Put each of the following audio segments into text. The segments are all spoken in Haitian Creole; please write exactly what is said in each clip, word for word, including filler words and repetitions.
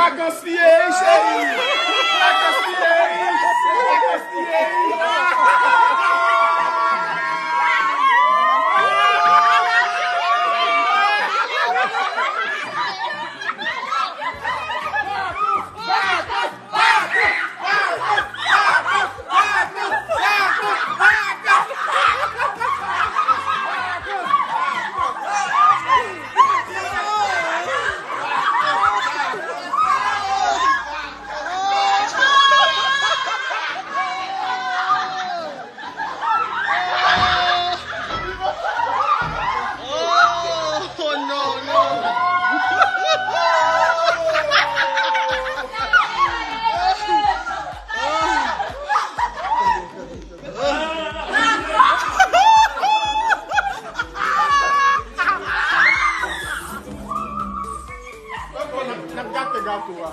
Vakans li ye wi, cheri. Vakans li ye wi. Vakans li ye wi. Oh, no, no. N ap gate gato a.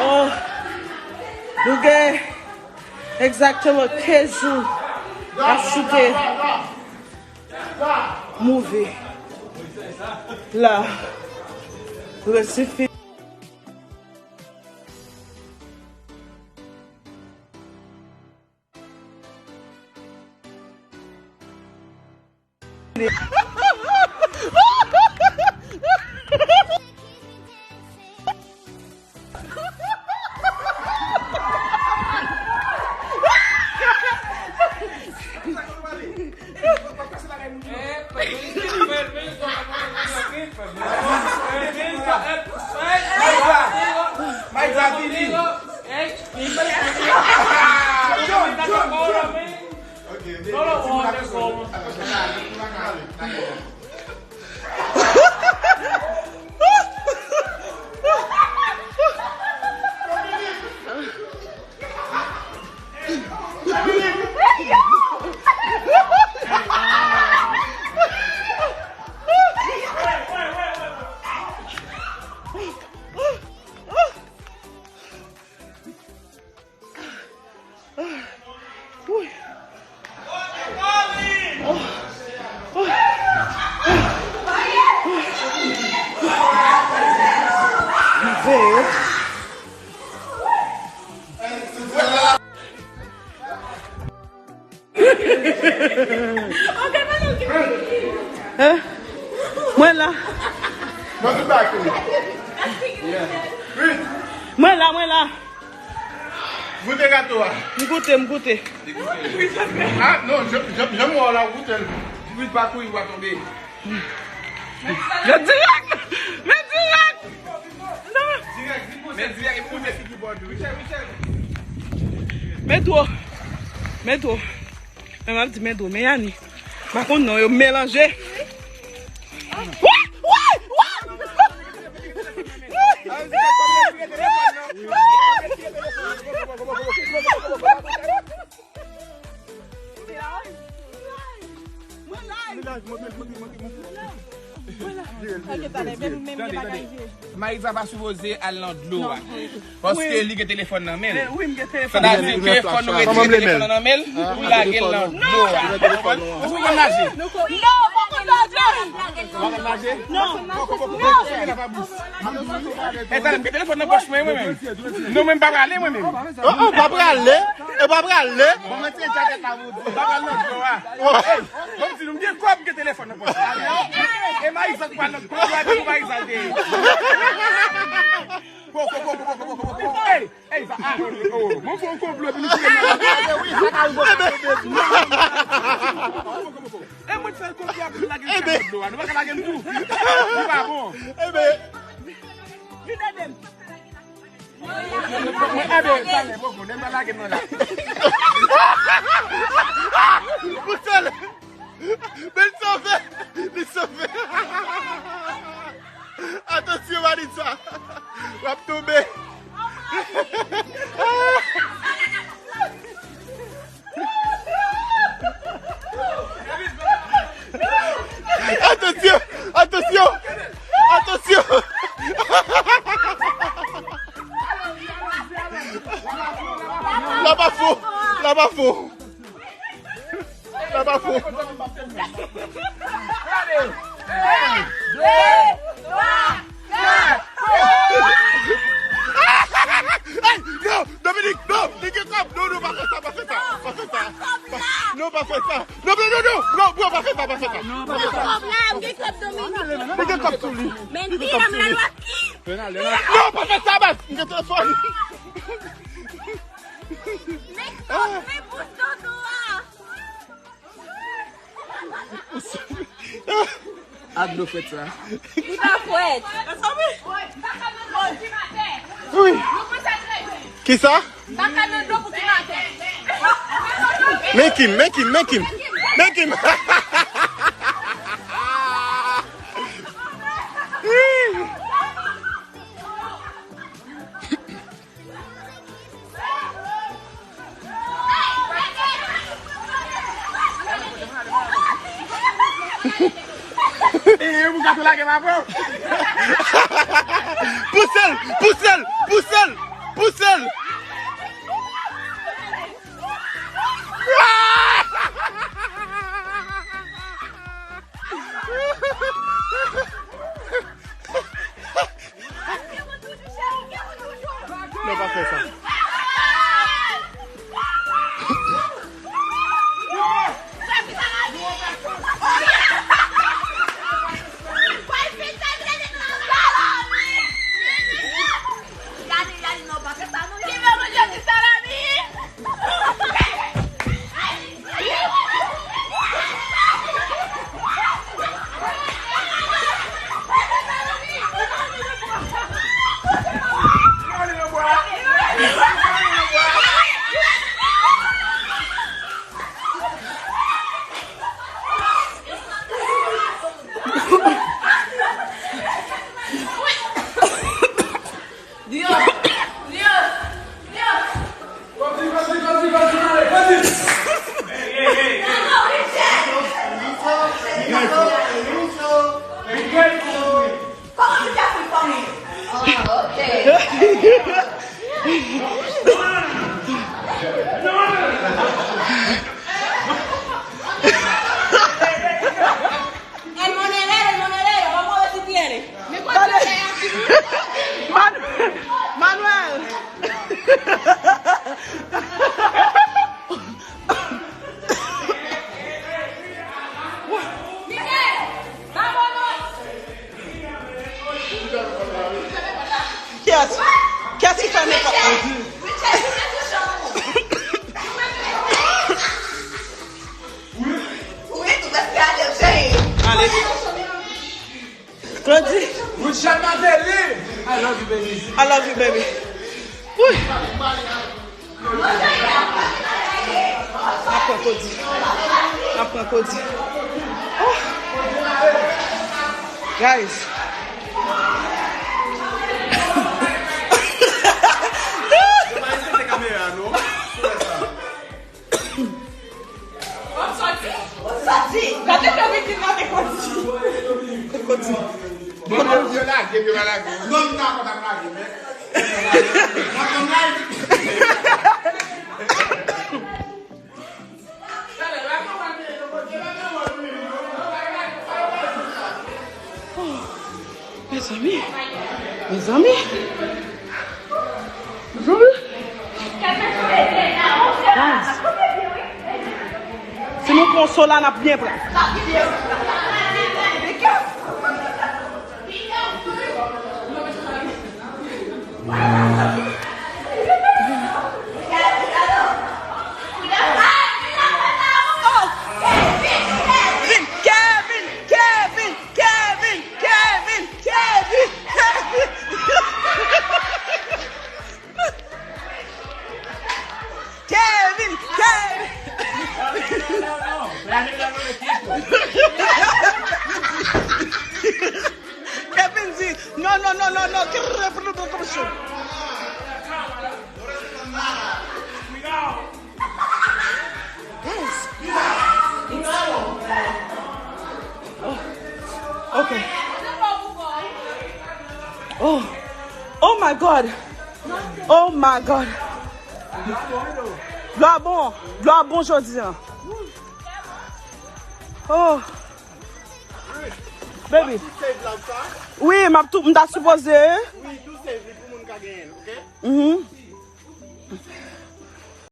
Oh, nou gen egzakteman kenz jou n ap choute movie la. Resi fi. John, John, John. Ok, ok. Hein? Mwen la. Mwen la, mwen la. Goute gato a. M goute, m goute. Ah, non, jan, jan, jan m wè w la, w goute l. Vit pa kouri, w a tonbe. Men dirèk! Men dirèk! Men dirèk, epi w met figi bò dlo. Men dlo. Men dlo. Men m ap di men dlo. Men Yani. M pa konn non, yo melanje. Woy! Woy! Woy! Maïsa pa sipoze al nan dlo a. Paske li gen telefòn nan men l. Sa vle di ke fò nou retire telefòn nan nan men l pou lage l nan dlo a. Ou konprann naje? Non, ou konn naje? Ou konn naje? Non. E sa, m gen telefòn nan pòch mwen, mwen menm. Non, mwen pa prale, mwen menm. Oh, oh, pa prale. E pa prale. Bon, mwen se jakèt la, mwen. Pa pral nan dlo a. Bon, m di nou, m gen kòb, m gen telefòn nan pòch mwen. E Maïsa k pral nan dlo a, epi pou Maïsa l te ye. Hey, hey, sa, ah, oh, oh, mwen fè yon konplo, epi nou touye mwen. E mwen Fè l konfyans pou lage m nan dlo a. Nou pa ka lage m tou. Li pa bon. Ebe. Vin ede m. Mwen, ebe, talè, poko, lè m pa lage m nan la. Pouse l. Men l sove. Li sove. Atansyon, Vanessa. W ap tonbe. Atansyon! Atansyon! Atansyon! La pa fon! La pa fon! La pa fon! Hey, non, Dominique, non, li gen kòb. Non, non, pa fè sa, pa fè sa, pa fè sa. Non, pa fè sa. Non, non, non, non, non, bro, pa fè sa, pa fè sa. Li gen kòb la, li gen kòb Dominique. Li gen kòb sou li. Mentira, mira lo aquí. Non, pa fè sa, baz. M gen telefòn. Men kòb, men bous dodo a. Ak dlo frèt sa. Li pa frèt. Wi. Kisa? Men Kim, men Kim, men Kim. Men Kim. Eh, ou gato lage m apre w. Pouse l, pouse l, pouse l, pouse l. Non, pa fè sa. Kòman ou te fè fanmi? Ah, ok. El monedero, el monedero, vamos a ver si tiene. Manu-, Manuel. Kiyès? Kiyès ki fèmen pòt la? Ale. Claudie. Richard Martelly. I love you, baby. I love you, baby. Wi. N ap pran Claudie. N ap pran Claudie. Oh. Guys. Yo pa respekte kamera, non. Gade Dominique nan te kòti. Te kòti. Bon, yo lage, yo lage. Non, m ta kontan lage, men. Mezanmi. Mezanmi. Mezanmi. Guys. Si nou pran Sola, n ap byen pran. Kevin di, non, non, non, non, non. Guys, it's, oh, okay. Oh, oh my God. Oh my God. Dlo a bon, dlo a bon jodi a. Oh. Baby. Tou save la sa? Wi, m ap tou, m ta sipoze. Wi, tou save li pou moun ka genyen l, ok? Mhm.